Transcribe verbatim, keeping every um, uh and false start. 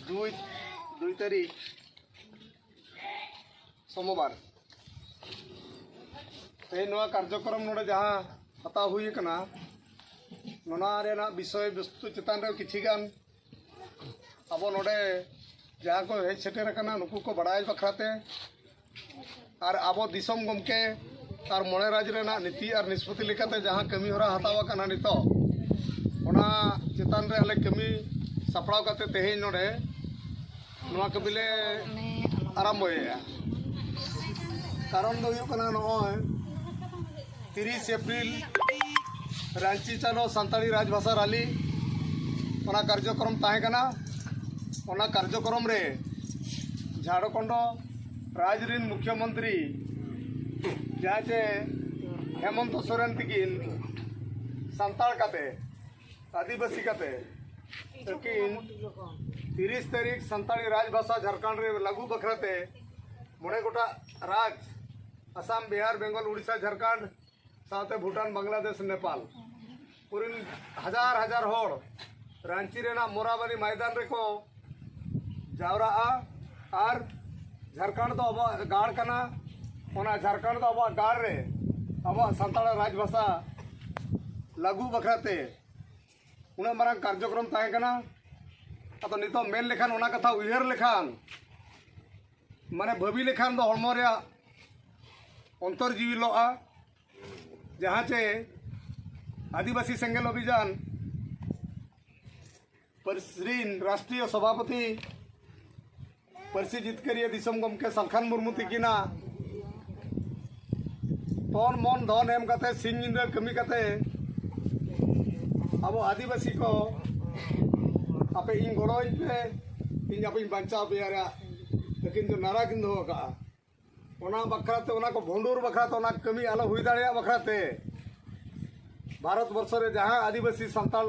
ᱫᱩᱭ ᱫᱩᱭ ᱛᱟᱹᱨᱤᱠᱷ ᱥᱳᱢᱵᱟᱨ᱾ ᱛᱮᱦᱮᱧ ᱱᱚᱣᱟ ᱠᱟᱨᱡᱚᱠᱨᱚᱢ ᱱᱚᱰᱮ ᱡᱟᱦᱟᱸ ᱦᱟᱛᱟᱣ ᱦᱩᱭ ᱟᱠᱟᱱᱟ, ᱱᱚᱣᱟ ᱨᱮᱱᱟᱜ ᱵᱤᱥᱚᱭ ᱵᱚᱥᱛᱩ ᱪᱮᱛᱟᱱ ᱨᱮ ᱠᱤᱪᱷᱤ ᱜᱟᱱ ᱟᱵᱚ ᱱᱚᱰᱮ ᱡᱟᱦᱟᱸ ᱠᱚ ᱦᱮᱡ ᱥᱮᱴᱮᱨ ᱟᱠᱟᱱᱟ, ᱱᱩᱠᱩ ᱠᱚ ᱵᱟᱲᱟᱭ ᱵᱟᱠᱷᱨᱟ ᱛᱮ ᱟᱨ ᱟᱵᱚ ᱫᱤᱥᱚᱢ ᱜᱚᱢᱠᱮ ᱟᱨ ᱢᱚᱬᱮ ᱨᱟᱡᱽ ᱨᱮᱱᱟᱜ ᱱᱤᱛᱤ ᱟᱨ ᱱᱤᱥᱯᱚᱛᱤ ᱞᱮᱠᱟᱛᱮ ᱡᱟᱦᱟᱸ ᱠᱟᱹᱢᱤ ᱦᱚᱨᱟ ᱦᱟᱛᱟᱣ ᱟᱠᱟᱱᱟ ᱱᱤᱛᱚᱜ, ᱚᱱᱟ ᱪᱮᱛᱟᱱ ᱨᱮ ᱟᱞᱮ ᱠᱟᱹᱢᱤ ᱥᱟᱯᱲᱟᱣ ᱠᱟᱛᱮ ᱛᱮᱦᱮᱧ ᱱᱚᱰᱮ ᱱᱚᱣᱟ ᱠᱟᱹᱢᱤ ᱞᱮ ᱟᱨᱟᱢᱵᱚᱭᱮᱫᱼᱟ᱾ ᱠᱟᱨᱚᱱ ᱫᱚ ᱦᱩᱭᱩᱜ ᱠᱟᱱᱟ, ᱱᱚᱜᱼᱚᱭ ᱛᱤᱨᱤᱥ ᱮᱯᱨᱤᱞ ᱨᱟᱺᱪᱤ ᱪᱟᱞᱚ ᱥᱟᱱᱛᱟᱲᱤ ᱨᱟᱡᱽᱵᱷᱟᱥᱟ ᱨᱟᱞᱤ, ᱚᱱᱟ ᱠᱟᱨᱡᱚᱠᱨᱚᱢ ᱛᱟᱦᱮᱸ ᱠᱟᱱᱟ᱾ ᱚᱱᱟ ᱠᱟᱨᱡᱚᱠᱨᱚᱢ ᱨᱮ ᱡᱷᱟᱲᱠᱷᱚᱸᱰ ᱨᱟᱡᱽ ᱨᱤᱱ ᱢᱩᱠᱷᱭᱚᱢᱚᱱᱛᱨᱤ ᱡᱟᱦᱟᱸ ᱪᱮ ᱦᱮᱢᱚᱱᱛᱚ ᱥᱚᱨᱮᱱ ᱛᱤᱠᱤᱱ ᱥᱟᱱᱛᱟᱲ ᱠᱟᱛᱮ, ᱟᱹᱫᱤᱵᱟᱹᱥᱤ ᱠᱟᱛᱮ ᱛᱟᱹᱠᱤᱱ ᱛᱤᱨᱤᱥ ᱛᱟᱹᱨᱤᱠᱷ ᱥᱟᱱᱛᱟᱲᱤ ᱨᱟᱡᱽᱵᱷᱟᱥᱟ ᱡᱷᱟᱲᱠᱷᱚᱸᱰ ᱨᱮ ᱞᱟᱹᱜᱩ ᱵᱟᱠᱷᱨᱟ ᱛᱮ ᱢᱚᱬᱮ ᱜᱚᱴᱟᱝ ᱨᱟᱡᱽ, ᱟᱥᱟᱢ, ᱵᱤᱦᱟᱨ, ᱵᱮᱝᱜᱚᱞ, ᱩᱲᱤᱥᱥᱟ, ᱡᱷᱟᱲᱠᱷᱚᱸᱰ ᱥᱟᱶᱛᱮ ᱵᱷᱩᱴᱟᱱ, ᱵᱟᱝᱞᱟᱫᱮᱥ, ᱱᱮᱯᱟᱞ ᱠᱚᱨᱮᱱ ᱦᱟᱡᱟᱨ ᱦᱟᱡᱟᱨ ᱦᱚᱲ ᱨᱟᱺᱪᱤ ᱨᱮᱱᱟᱜ ᱢᱳᱨᱟᱵᱟᱞᱤ ᱢᱚᱭᱫᱟᱱ ᱨᱮᱠᱚ ᱡᱟᱣᱨᱟᱜᱼᱟ᱾ ᱟᱨ ᱡᱷᱟᱲᱠᱷᱚᱸᱰ ᱫᱚ ᱟᱵᱚᱣᱟᱜ ᱜᱟᱲ ᱠᱟᱱᱟ, ᱚᱱᱟ ᱡᱷᱟᱲᱠᱷᱚᱸᱰ ᱫᱚ ᱟᱵᱚᱣᱟᱜ ᱜᱟᱲ ᱨᱮ ᱟᱵᱚᱣᱟᱜ ᱥᱟᱱᱛᱟᱲ ᱨᱟᱡᱽᱵᱷᱟᱥᱟ ᱞᱟᱹᱜᱩ ᱵᱟᱠᱷᱨᱟ ᱛᱮ ᱩᱱᱟᱹᱜ ᱢᱟᱨᱟᱝ ᱠᱟᱨᱡᱚᱠᱨᱚᱢ ᱛᱟᱦᱮᱸ ᱠᱟᱱᱟ᱾ ᱟᱫᱚ ᱱᱤᱛᱚᱜ ᱢᱮᱱ ᱞᱮᱠᱷᱟᱱ, ᱚᱱᱟ ᱠᱟᱛᱷᱟ ᱩᱭᱦᱟᱹᱨ ᱞᱮᱠᱷᱟᱱ, ᱢᱟᱱᱮ ᱵᱷᱟᱹᱵᱤ ᱞᱮᱠᱷᱟᱱ ᱫᱚ ᱦᱚᱲᱢᱚ ᱨᱮᱭᱟᱜ ᱚᱱᱛᱚᱨ ᱡᱤᱣᱤ ᱞᱚᱜᱼᱟ᱾ ᱡᱟᱦᱟᱸ ᱪᱮ ᱟᱹᱫᱤᱵᱟᱹᱥᱤ ᱥᱮᱸᱜᱮᱞ ᱚᱵᱷᱤᱡᱟᱱ ᱯᱟᱹᱨᱥᱤ ᱨᱤᱱ ᱨᱟᱥᱴᱨᱤᱭᱚ ᱥᱚᱵᱷᱟᱯᱚᱛᱤ ᱯᱟᱹᱨᱥᱤ ᱡᱤᱛᱠᱟᱹᱨᱤᱭᱟᱹ ᱫᱤᱥᱚᱢ ᱜᱚᱢᱠᱮ ᱥᱟᱞᱠᱷᱟᱱ ᱢᱩᱨᱢᱩ ᱛᱤᱠᱤᱱᱟᱜ ᱛᱚᱱ ᱢᱚᱱ ᱫᱷᱚᱱ ᱮᱢ ᱠᱟᱛᱮ, ᱥᱤᱧ ᱧᱤᱫᱟᱹ ᱠᱟᱹᱢᱤ ᱠᱟᱛᱮ ᱟᱵᱚ ᱟᱹᱫᱤᱵᱟᱹᱥᱤ ᱠᱚ ᱟᱯᱮ ᱤᱧ ᱜᱚᱲᱚᱧ ᱯᱮ, ᱤᱧ ᱟᱯᱮᱧ ᱵᱟᱧᱪᱟᱣ ᱯᱮᱭᱟ ᱨᱮᱭᱟᱜ ᱛᱟᱹᱠᱤᱱ ᱫᱚ ᱱᱟᱨᱟ ᱠᱤᱱ ᱫᱚᱦᱚ ᱠᱟᱜᱼᱟ᱾ ᱚᱱᱟ ᱵᱟᱠᱷᱨᱟ ᱛᱮ, ᱚᱱᱟ ᱠᱚ ᱵᱷᱩᱸᱰᱩᱨ ᱵᱟᱠᱷᱨᱟ ᱛᱮ, ᱚᱱᱟ ᱠᱟᱹᱢᱤ ᱟᱞᱚ ᱦᱩᱭ ᱫᱟᱲᱮᱭᱟᱜ ᱵᱟᱠᱷᱨᱟ ᱛᱮ ᱵᱷᱟᱨᱚᱛ ᱵᱚᱨᱥᱚ ᱨᱮ ᱡᱟᱦᱟᱸ ᱟᱹᱫᱤᱵᱟᱹᱥᱤ ᱥᱟᱱᱛᱟᱲ